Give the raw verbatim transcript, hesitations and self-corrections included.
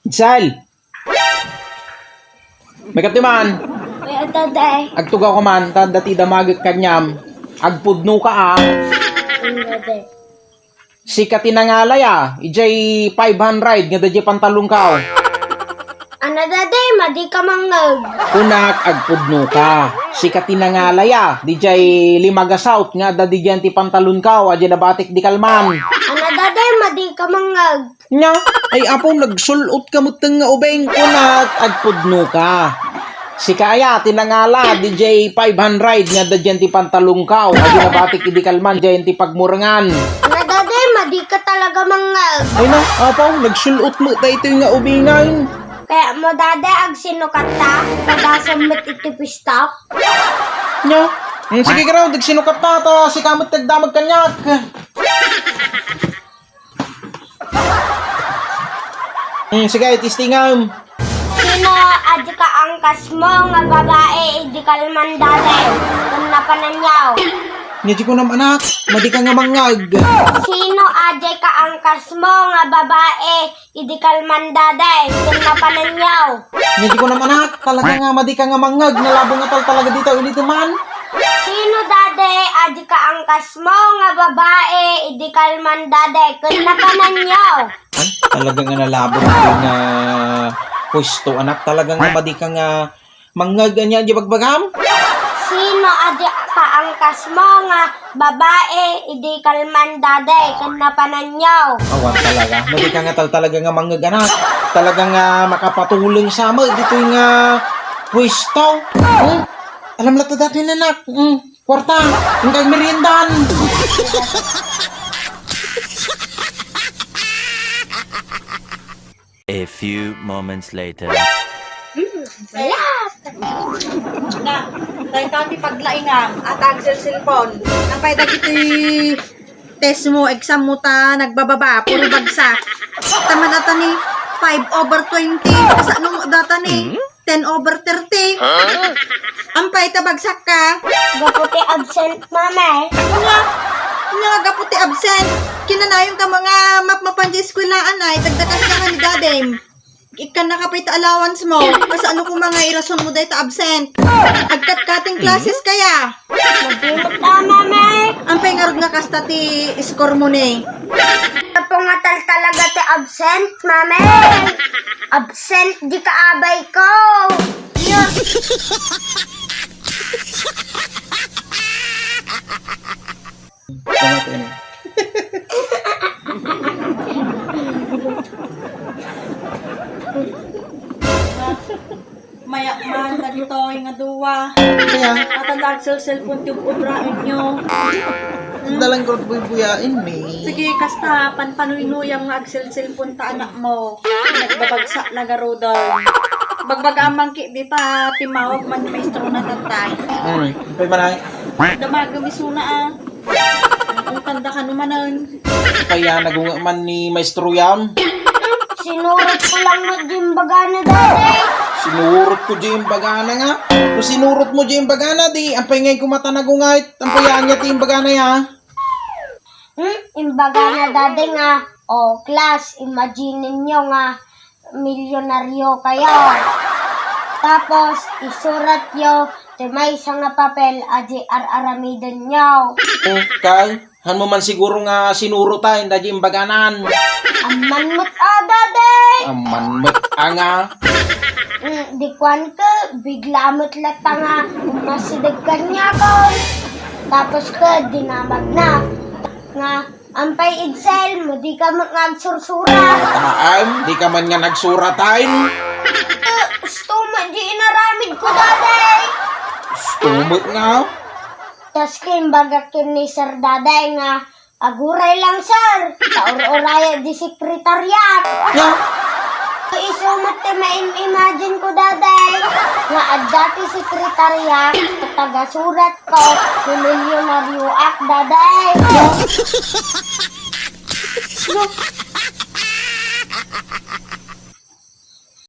Sal! May katiman! May adda, Day. Agtugaw ka man, ta dati damagek kaniam. Agpudno ka, ah. Ano, Day? Sika ti nangalay, ah. Ijay five hundred nga da jay pantalonkaw. Ano, Daddy? Madi ka mangngeg. Kunak, agpudno ka. Sika ti nangalay, ah. Dijay lima ga south nga adda didian ti pantalonkaw, a di nabatik di kalman. Ano, Daddy? Madi ka mangngeg. Nya, ay apo, nagsul-ot ka met nga ubing. Kunak, agpudno ka. Sika aya ti nangala, dijay five hundred nga adda dian ti pantalonkaw, a di nabatik idi kalman, diay ti pagmurengan. Ano, Daddy? Madi ka talaga mangngeg. Ay na, apo, nagsul-ot met daytoy nga ubingan. Kayatmo, Daddy, agsinukatta? Padasam met iti pista? Nya? Hmm, sige, garaw, agsinukatta, ta sika met ti agdamag kaniak. Hmm, sige, testingam. Sino a di kaangkasmo nga babai idi kalman, Daddy? Ken napananyaw. Nya di kunam, anak, madi ka nga mangngeg. Sino a di kaangkasmo nga babai idi kalman, Daddy? Ken napananyaw. Nya di kunam, anak, talaga nga madi ka nga mangngeg, nalabong nga tal-, talaga dita, ulitem man. Sino, Daddy, a di kaangkasmo nga babai idi kalman, Daddy? Ken napananyaw. Ay, talaga nga nalabong nga pwesto, anak. Talaga nga madi ka nga mangngeg ania di bagbagam? Sino a di kaangkasmo nga babai idi kalman, Daddy? Ken napananyaw. Awan talaga. Madi ka nga tal-, talaga nga mangngeg, anak. Talaga nga makapatuleng sa met ditoy nga pwesto. Hmm? Alam la ta datoy, anak. Hmm. Kwarta, ang kag meriendan. A few moments later. Sayat! Na, dayta ti paglaingam, at agselselpon. Apay dagiti test mo, exam mo ta, nagbababa, puro bagsak. Taman ata ni five over twenty. Kasano mo data ni? Ten over thirty. Huh? Ampay ta bagsak ka? Gapu ti absent, Mama. Nga, nga gapu ti absent. Kinanayon ka mga mapmapan di eskwelahan ay, dagdakas na nga ni Dadem. Ikkan na ka pay ta allowance mo. Kasano ko mga irason mo day ta absent? Agkat-cutting classes kaya? Mabingot ka, Mama. Ampay ngarud nga kasta ti score mo ni? Apo nga tal-, talaga ti absent, Mama. Absent di kaabay ko. Yes. Tama to, eh. Mayak man, dagitoy nga dua. Kaya? At ang nagselselpon ti ubraenyo. Dalan ko buy-buyain, mi. Sige, kasta, panpanuynuyam nga agselselpon ta anak mo. Nagbabagsak na garuden. Bagbagaam man ki dita, timawag man ni maestro na tatay. Uy, apay man ay? Damagem isuna, ah. Ang tanda ka numanan. Kaya nagunga man ni maestro yan? Sinurot ko lang met di imbagana, Daddy. Sinurot ko di imbagana nga. Kung sinurot mo di imbagana, di, ampay ngay kumata nagungay. Ampay yan niya ti imbagana ya. Hmm? Imbagana, Daddy, nga, "O, class, imagine ninyo nga milyonaryo kayo. Tapos, isuratyo ti maysa nga papel a di ar-aramidenyo." Okay. Han mo man siguro nga sinurot ay, dagiti imbaganan. Amman met a, Daddy! Amman met a nga. Mm, di kuan ket, bigla met latta nga umasideg kaniakon. Tapos ket, dinamagna nga, "Ampay, Edsel, madi ka met nga agsursurat." Haan, di ka man nga nagsurat, ay? Eh, usto met di inaramid ko, Daddy. Usto met nga? Tas ket imbagak ken ni Sir Daday nga, "Aguray lang, sir, ta ur-uraya di sekretariat." Nga? Isu met ti maim-imagine ko, Daday, nga adda ti sekretariat, nga tagasurat ko, nga milyonaryoak, Daday. Nga?